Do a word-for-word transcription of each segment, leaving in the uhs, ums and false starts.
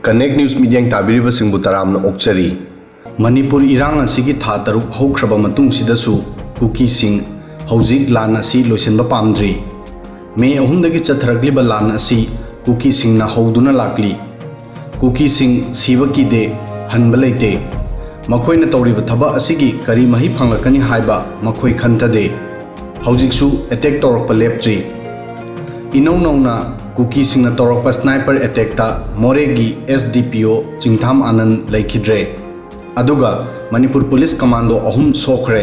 Connect News ꯃꯤꯠꯌꯦꯡ ꯇꯥꯕꯤꯔꯤꯕꯁꯤꯡꯕꯨ ꯇꯔꯥꯝꯅ ꯑꯣꯛꯆꯔꯤ꯫ ꯃꯅꯤꯄꯨꯔ ꯏꯔꯥꯡ ꯑꯁꯤꯒꯤ ꯊꯥ ꯇꯔꯨꯛ ꯍꯧꯈ꯭ꯔꯕ ꯃꯇꯨꯡꯁꯤꯗꯁꯨ ꯀꯨꯀꯤꯁꯤꯡ ꯍꯧꯖꯤꯛ ꯂꯥꯟ ꯑꯁꯤ ꯂꯣꯏꯁꯤꯟꯕ ꯄꯥꯝꯗ꯭ꯔꯤ꯫ ꯃꯦ ꯑꯍꯨꯝꯗꯒꯤ ꯆꯠꯊꯔꯛꯂꯤꯕ ꯂꯥꯟ ꯑꯁꯤ ꯀꯨꯀꯤꯁꯤꯡꯅ ꯍꯧꯗꯨꯅ ꯂꯥꯛꯂꯤ꯫ ꯀꯨꯀꯤꯁꯤꯡ ꯁꯤꯕ ꯀꯤꯗꯦ, ꯍꯟꯕ ꯂꯩꯇꯦ꯫ ꯃꯈꯣꯏꯅ ꯇꯧꯔꯤꯕ ꯊꯕꯛ ꯑꯁꯤꯒꯤ ꯀꯔꯤ ꯃꯍꯩ ꯐꯪꯂꯛꯀꯅꯤ ꯍꯥꯏꯕ ꯃꯈꯣꯏ ꯈꯟꯊꯗꯦ꯫ ꯍꯧꯖꯤꯛꯁꯨ ꯑꯦꯇꯦꯛ ꯇꯧꯔꯛꯄ ꯂꯦꯞꯇ꯭ꯔꯤ꯫ ꯏꯅꯧ ꯅꯧꯅ ꯀꯨꯀꯤꯁꯤꯡꯅ ꯇꯧꯔꯛꯄ ꯁ꯭ꯅꯥꯏꯄꯔ ꯑꯦꯇꯦꯛꯇ ꯃꯣꯔꯦꯒꯤ ꯑꯦꯁ ꯗꯤ ꯄꯤ ꯑꯣ ꯆꯤꯡꯊꯥꯝ ꯑꯥꯅꯟ ꯂꯩꯈꯤꯗ꯭ꯔꯦ꯫ ꯑꯗꯨꯒ ꯃꯅꯤꯄꯨꯔ ꯄꯨꯂꯤꯁ ꯀꯃꯥꯟꯗꯣ ꯑꯍꯨꯝ ꯁꯣꯛꯈ꯭ꯔꯦ꯫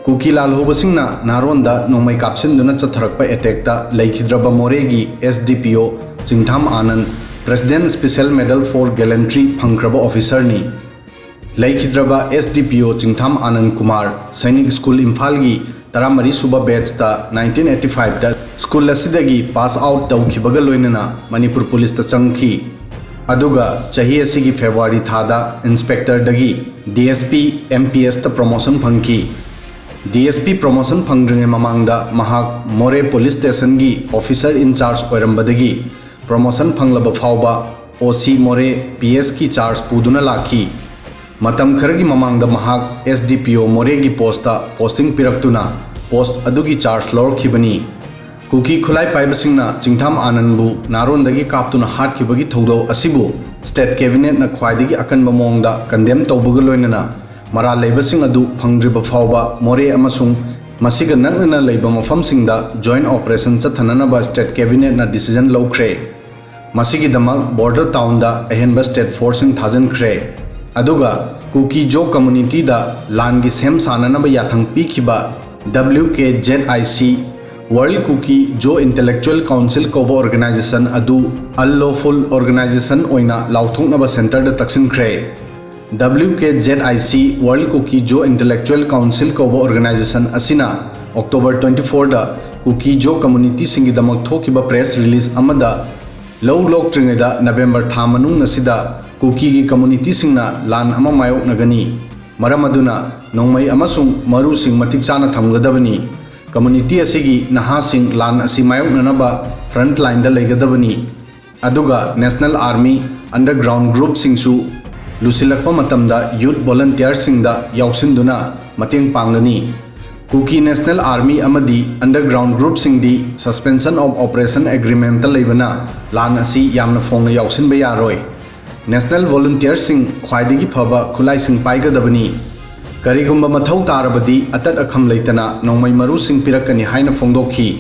ꯀꯨꯀꯤ ꯂꯥꯜꯍꯧꯕꯁꯤꯡꯅ ꯅꯥꯔꯣꯟꯗ ꯅꯣꯡꯃꯩ ꯀꯥꯞꯁꯤꯟꯗꯨꯅ ꯆꯠꯊꯔꯛꯄ ꯑꯦꯇꯦꯛꯇ ꯂꯩꯈꯤꯗ꯭ꯔꯕ ꯃꯣꯔꯦꯒꯤ ꯑꯦꯁ ꯗꯤ ꯄꯤ ꯑꯣ ꯆꯤꯡꯊꯥꯝ ꯑꯥꯅꯟ President Special Medal for Gallantry ꯐꯪꯈ꯭ꯔꯕ ꯑꯣꯐꯤꯁꯔꯅꯤ꯫ ꯂꯩꯈꯤꯗ꯭ꯔꯕ ꯑꯦꯁ ꯗꯤ ꯄꯤ ꯑꯣ ꯆꯤꯡꯊꯥꯝ ꯑꯥꯅꯟ ꯀꯨꯃꯥꯔ ꯁꯩꯅꯤꯛ ꯁ꯭ꯀꯨꯜ ꯏꯝꯐꯥꯜꯒꯤ ꯇꯔꯥꯃꯔꯤ ꯁꯨꯕ ꯕꯦꯠꯁꯇ ꯅꯥꯏꯟꯇꯤꯟ ꯑꯩꯠꯇꯤ ꯐꯥꯏꯚꯇ ꯁ꯭ꯀꯨꯜ ꯑꯁꯤꯗꯒꯤ ꯄꯥꯁ ꯑꯥꯎꯠ ꯇꯧꯈꯤꯕꯒ ꯂꯣꯏꯅꯅ ꯃꯅꯤꯄꯨꯔ ꯄꯨꯂꯤꯁꯇ ꯆꯪꯈꯤ꯫ ꯑꯗꯨꯒ ꯆꯍꯤ ꯑꯁꯤꯒꯤ ꯐꯦꯕ꯭ꯔꯨꯋꯥꯔꯤ ꯊꯥꯗ ꯏꯟꯁꯄꯦꯛꯇꯔꯗꯒꯤ D S P M P ꯑꯦꯁꯇ promotion ꯐꯪꯈꯤ꯫ ꯗꯤ ꯑꯦꯁ ꯄꯤ ꯄ꯭ꯔꯣꯃꯣꯁꯟ ꯐꯪꯗ꯭ꯔꯤꯉꯩ ꯃꯃꯥꯡꯗ ꯃꯍꯥꯛ ꯃꯣꯔꯦ ꯄꯨꯂꯤꯁ ꯁ꯭ꯇꯦꯁꯟꯒꯤ ꯑꯣꯐꯤꯁꯔ ꯏꯟꯆꯥꯔꯖ ꯑꯣꯏꯔꯝꯕꯗꯒꯤ ꯄ꯭ꯔꯣꯃꯣꯁꯟ ꯐꯪꯂꯕ ꯐꯥꯎꯕ ꯑꯣ ꯁꯤ ꯃꯣꯔꯦ ꯄꯤ ꯑꯦꯁꯀꯤ ꯆꯥꯔꯖ ꯄꯨꯗꯨꯅ ꯂꯥꯛꯈꯤ꯫ ꯃꯇꯝ ꯈꯔꯒꯤ ꯃꯃꯥꯡꯗ ꯃꯍꯥꯛ ꯑꯦꯁ ꯗꯤ ꯄꯤ ꯑꯣ ꯃꯣꯔꯦꯒꯤ ꯄꯣꯁꯇ ꯄꯣꯁꯇꯤꯡ ꯄꯤꯔꯛꯇꯨꯅ ꯄꯣꯁ ꯑꯗꯨꯒꯤ ꯆꯥꯔꯖ ꯂꯧꯔꯛꯈꯤꯕꯅꯤ꯫ ꯀꯨꯀꯤ ꯈꯨꯠꯂꯥꯏ ꯄꯥꯏꯕꯁꯤꯡꯅ ꯆꯤꯡꯊꯥꯝ ꯑꯥꯅꯟꯕꯨ ꯅꯥꯔꯣꯟꯗꯒꯤ ꯀꯥꯞꯇꯨꯅ ꯍꯥꯠꯈꯤꯕꯒꯤ ꯊꯧꯗꯣꯛ ꯑꯁꯤꯕꯨ ꯁ꯭ꯇꯦꯠ ꯀꯦꯕꯤꯅꯦꯠꯅ ꯈ꯭ꯋꯥꯏꯗꯒꯤ ꯑꯀꯟꯕ ꯃꯑꯣꯡꯗ ꯀꯟꯗꯦꯝ ꯇꯧꯕꯒ ꯂꯣꯏꯅꯅ ꯃꯔꯥꯜ ꯂꯩꯕꯁꯤꯡ ꯑꯗꯨ ꯐꯪꯗ꯭ꯔꯤꯕ ꯐꯥꯎꯕ ꯃꯣꯔꯦ ꯑꯃꯁꯨꯡ ꯃꯁꯤꯒ ꯅꯛꯅꯅ ꯂꯩꯕ ꯃꯐꯝꯁꯤꯡꯗ ꯖꯣꯏꯟꯠ ꯑꯣꯄꯔꯦꯁꯟ ꯆꯠꯊꯅꯅꯕ ꯁ꯭ꯇꯦꯠ ꯀꯦꯕꯤꯅꯦꯠꯅ ꯗꯤꯁꯤꯖꯟ ꯂꯧꯈ꯭ꯔꯦ꯫ ꯃꯁꯤꯒꯤꯗꯃꯛ ꯕꯣꯔꯗꯔ ꯇꯥꯎꯟꯗ ꯑꯍꯦꯟꯕ ꯁ꯭ꯇꯦꯠ ꯐꯣꯔꯁꯁꯤꯡ ꯊꯥꯖꯤꯟꯈ꯭ꯔꯦ꯫ ꯑꯗꯨꯒ ꯀꯨꯀꯤ ꯖꯣ ꯀꯝꯃꯨꯅꯤꯇꯤꯗ ꯂꯥꯟꯒꯤ ꯁꯦꯝ ꯁꯥꯅꯅꯕ ꯌꯥꯊꯪ ꯄꯤꯈꯤꯕ W K Z I C, World Kuki Zo Intellectual Council ꯀꯧꯕ ꯑꯣꯔꯒꯅꯥꯏꯖꯦꯁꯟ ꯑꯗꯨ ꯑꯟꯂꯣꯐꯨꯜ ꯑꯣꯔꯒꯅꯥꯏꯖꯦꯁꯟ ꯑꯣꯏꯅ ꯂꯥꯎꯊꯣꯛꯅꯕ ꯁꯦꯟꯇꯔꯗ ꯇꯛꯁꯤꯟꯈ꯭ꯔꯦ꯫ W K Z I C, World Kuki Zo Intellectual Council ꯀꯧꯕ ꯑꯣꯔꯒꯅꯥꯏꯖꯦꯁꯟ ꯑꯁꯤꯅ ꯑꯣꯛꯇꯣꯕꯔ twenty fourꯗ ꯀꯨꯀꯤ ꯖꯣ ꯀꯝꯃꯨꯅꯤꯇꯤꯁꯤꯡꯒꯤꯗꯃꯛ ꯊꯣꯛꯈꯤꯕ ꯄ꯭ꯔꯦꯁ ꯔꯤꯂꯤꯖ ꯑꯃꯗ, ꯂꯧ ꯂꯣꯛꯇ꯭ꯔꯤꯉꯩꯗ ꯅꯕꯦꯝꯕꯔ ꯊꯥ ꯃꯅꯨꯡ ꯑꯁꯤꯗ ꯀꯨꯀꯤꯒꯤ ꯀꯝꯃꯨꯅꯤꯇꯤꯁꯤꯡꯅ ꯂꯥꯟ ꯑꯃ ꯃꯥꯌꯣꯛꯅꯒꯅꯤ꯫ ꯃꯔꯝ ꯑꯗꯨꯅ ꯅꯣꯡꯃꯩ ꯑꯃꯁꯨꯡ ꯃꯔꯨꯁꯤꯡ ꯃꯇꯤꯛ ꯆꯥꯅ ꯊꯝꯒꯗꯕꯅꯤ꯫ ꯀꯝꯃꯨꯅꯤꯇꯤ ꯑꯁꯤꯒꯤ ꯅꯍꯥꯁꯤꯡ ꯂꯥꯟ ꯑꯁꯤ ꯃꯥꯌꯣꯛꯅꯅꯕ ꯐ꯭ꯔꯟꯠ ꯂꯥꯏꯟꯗ ꯂꯩꯒꯗꯕꯅꯤ꯫ ꯑꯗꯨꯒ National Army underground groupꯁꯤꯡꯁꯨ ꯂꯨꯁꯤꯜꯂꯛꯄ ꯃꯇꯝꯗ youth volunteerꯁꯤꯡꯗ ꯌꯥꯎꯁꯤꯟꯗꯨꯅ ꯃꯇꯦꯡ ꯄꯥꯡꯒꯅꯤ꯫ Kuki National Army ꯑꯃꯗꯤ underground groupꯁꯤꯡꯗꯤ Suspension of Operation Agreementꯇ ꯂꯩꯕꯅ ꯂꯥꯟ ꯑꯁꯤ ꯌꯥꯝꯅ ꯐꯣꯡꯅ ꯌꯥꯎꯁꯤꯟꯕ ꯌꯥꯔꯣꯏ꯫ National volunteerꯁꯤꯡ ꯈ꯭ꯋꯥꯏꯗꯒꯤ ꯐꯕ ꯈꯨꯠꯂꯥꯏꯁꯤꯡ ꯄꯥꯏꯒꯗꯕꯅꯤ꯫ ꯀꯔꯤꯒꯨꯝꯕ ꯃꯊꯧ ꯇꯥꯔꯕꯗꯤ ꯑꯇꯠ ꯑꯈꯝ ꯂꯩꯇꯅ ꯅꯣꯡꯃꯩ ꯃꯔꯨꯁꯤꯡ ꯄꯤꯔꯛꯀꯅꯤ ꯍꯥꯏꯅ ꯐꯣꯡꯗꯣꯛꯈꯤ꯫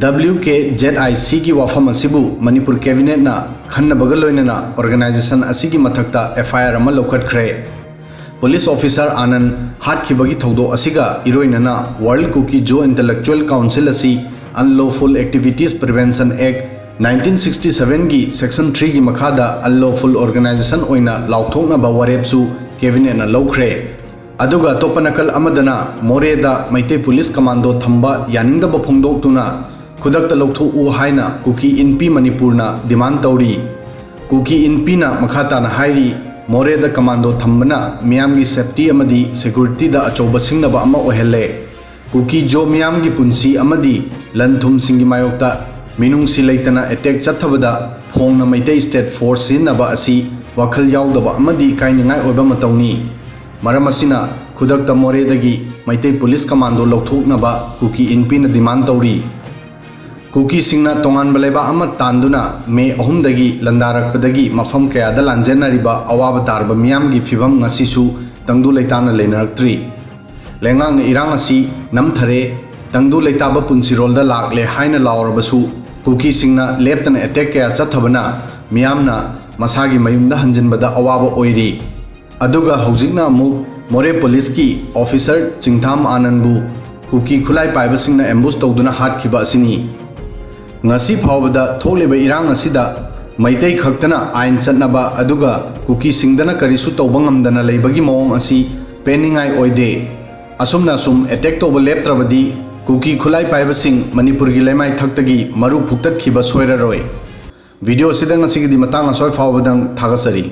WKZICꯒꯤ ꯋꯥꯐꯝ ꯑꯁꯤꯕꯨ ꯃꯅꯤꯄꯨꯔ Cabinetꯅ ꯈꯟꯅꯕꯒ ꯂꯣꯏꯅꯅ organization ꯑꯁꯤꯒꯤ ꯃꯊꯛꯇ FIR ꯑꯃ ꯂꯧꯈꯠꯈ꯭ꯔꯦ꯫ Police officer ꯑꯥꯅꯟ ꯍꯥꯠꯈꯤꯕꯒꯤ ꯊꯧꯗꯣꯛ ꯑꯁꯤꯒ ꯏꯔꯣꯏꯅꯅ World Kuki Zo Intellectual Council ꯑꯁꯤ Unlawful Activities Prevention Act nineteen sixty sevenꯒꯤ Section threeꯒꯤ ꯃꯈꯥꯗ unlawful organization ꯑꯣꯏꯅ ꯂꯥꯎꯊꯣꯛꯅꯕ ꯋꯥꯔꯦꯞꯁꯨ Cabinetꯅ ꯂꯧꯈ꯭ꯔꯦ꯫ ꯑꯗꯨꯒ ꯑꯇꯣꯞꯄ ꯅꯥꯀꯜ ꯑꯃꯗꯅ ꯃꯣꯔꯦꯗ ꯃꯩꯇꯩ police commando ꯊꯝꯕ ꯌꯥꯅꯤꯡꯗꯕ ꯐꯣꯡꯗꯣꯛꯇꯨꯅ ꯈꯨꯗꯛꯇ ꯂꯧꯊꯣꯛꯎ ꯍꯥꯏꯅ ꯀꯨꯀꯤ ꯏꯟꯄꯤ ꯃꯅꯤꯄꯨꯔꯅ demand ꯇꯧꯔꯤ꯫ ꯀꯨꯀꯤ ꯏꯟꯄꯤꯅ ꯃꯈꯥ ꯇꯥꯅ ꯍꯥꯏꯔꯤ, ꯃꯣꯔꯦꯗ commando ꯊꯝꯕꯅ ꯃꯤꯌꯥꯝꯒꯤ safety ꯑꯃꯗꯤ securityꯗ ꯑꯆꯧꯕ ꯁꯤꯡꯅꯕ ꯑꯃ ꯑꯣꯏꯍꯜꯂꯦ꯫ ꯀꯨꯀꯤ ꯖꯣ ꯃꯤꯌꯥꯝꯒꯤ ꯄꯨꯟꯁꯤ ꯑꯃꯗꯤ ꯂꯟ ꯊꯨꯝꯁꯤꯡꯒꯤ ꯃꯥꯌꯣꯛꯇ ꯃꯤꯅꯨꯡꯁꯤ ꯂꯩꯇꯅ attack ꯆꯠꯊꯕꯗ ꯐꯣꯡꯅ ꯃꯩꯇꯩ state force ꯁꯤꯖꯤꯟꯅꯕ ꯑꯁꯤ ꯋꯥꯈꯜ ꯌꯥꯎꯗꯕ ꯑꯃꯗꯤ ꯏꯀꯥꯏꯅꯤꯡꯉꯥꯏ ꯑꯣꯏꯕ ꯃꯇꯧꯅꯤ꯫ ꯃꯔꯝ ꯑꯁꯤꯅ ꯈꯨꯗꯛꯇ ꯃꯣꯔꯦꯗꯒꯤ ꯃꯩꯇꯩ police commando ꯂꯧꯊꯣꯛꯅꯕ ꯀꯨꯀꯤ ꯏꯟꯄꯤꯅ demand ꯇꯧꯔꯤ꯫ ꯀꯨꯀꯤꯁꯤꯡꯅ ꯇꯣꯉꯥꯟꯕ ꯂꯩꯕꯥꯛ ꯑꯃ ꯇꯥꯟꯗꯨꯅ ꯃꯦ ꯑꯍꯨꯝꯗꯒꯤ ꯂꯥꯟꯗꯥꯔꯛꯄꯗꯒꯤ ꯃꯐꯝ ꯀꯌꯥꯗ ꯂꯥꯟꯖꯦꯟꯅꯔꯤꯕ ꯑꯋꯥꯕ ꯇꯥꯔꯕ ꯃꯤꯌꯥꯝꯒꯤ ꯐꯤꯚꯝ ꯉꯁꯤꯁꯨ ꯇꯪꯗꯨ ꯂꯩꯇꯥꯅ ꯂꯩꯅꯔꯛꯇ꯭ꯔꯤ꯫ ꯂꯩꯉꯥꯛꯅ ꯏꯔꯥꯡ ꯑꯁꯤ ꯅꯝꯊꯔꯦ, ꯇꯪꯗꯨ ꯂꯩꯇꯥꯕ ꯄꯨꯟꯁꯤꯔꯣꯜꯗ ꯂꯥꯛꯂꯦ ꯍꯥꯏꯅ ꯂꯥꯎꯔꯕꯁꯨ ꯀꯨꯀꯤꯁꯤꯡꯅ ꯂꯦꯞꯇꯅ attack ꯀꯌꯥ ꯆꯠꯊꯕꯅ ꯃꯤꯌꯥꯝꯅ ꯃꯁꯥꯒꯤ ꯃꯌꯨꯝꯗ ꯍꯟꯖꯤꯟꯕꯗ ꯑꯋꯥꯕ ꯑꯣꯏꯔꯤ꯫ ꯑꯗꯨꯒ ꯍꯧꯖꯤꯛꯅ ꯑꯃꯨꯛ ꯃꯣꯔꯦ policeꯀꯤ officer ꯆꯤꯡꯊꯥꯝ ꯑꯥꯅꯟꯕꯨ ꯀꯨꯀꯤ ꯈꯨꯠꯂꯥꯏ ꯄꯥꯏꯕꯁꯤꯡꯅ ambush ꯇꯧꯗꯨꯅ ꯍꯥꯠꯈꯤꯕ ꯑꯁꯤꯅꯤ꯫ ꯉꯁꯤ ꯐꯥꯎꯕꯗ ꯊꯣꯛꯂꯤꯕ ꯏꯔꯥꯡ ꯑꯁꯤꯗ ꯃꯩꯇꯩ ꯈꯛꯇꯅ ꯑꯥꯏꯟ ꯆꯠꯅꯕ ꯑꯗꯨꯒ ꯀꯨꯀꯤꯁꯤꯡꯗꯅ ꯀꯔꯤꯁꯨ ꯇꯧꯕ ꯉꯝꯗꯅ ꯂꯩꯕꯒꯤ ꯃꯑꯣꯡ ꯑꯁꯤ ꯄꯦꯟꯅꯤꯡꯉꯥꯏ ꯑꯣꯏꯗꯦ꯫ ꯑꯁꯨꯝꯅ ꯁꯨꯝ attack ꯇꯧꯕ ꯂꯦꯞꯇ꯭ꯔꯕꯗꯤ ꯀꯨꯀꯤ ꯈꯨꯠꯂꯥꯏ ꯄꯥꯏꯕꯁꯤꯡ ꯃꯅꯤꯄꯨꯔꯒꯤ ꯂꯩꯃꯥꯏ ꯊꯛꯇꯒꯤ ꯃꯔꯨ ꯐꯨꯛꯇꯠꯈꯤꯕ ꯁꯣꯏꯔꯔꯣꯏ꯫ Video ꯑꯁꯤꯗ ꯉꯁꯤꯒꯤꯗꯤ ꯃꯇꯥꯡ ꯑꯁ꯭ꯋꯥꯏ ꯐꯥꯎꯕꯗꯪ ꯊꯥꯒꯠꯆꯔꯤ꯫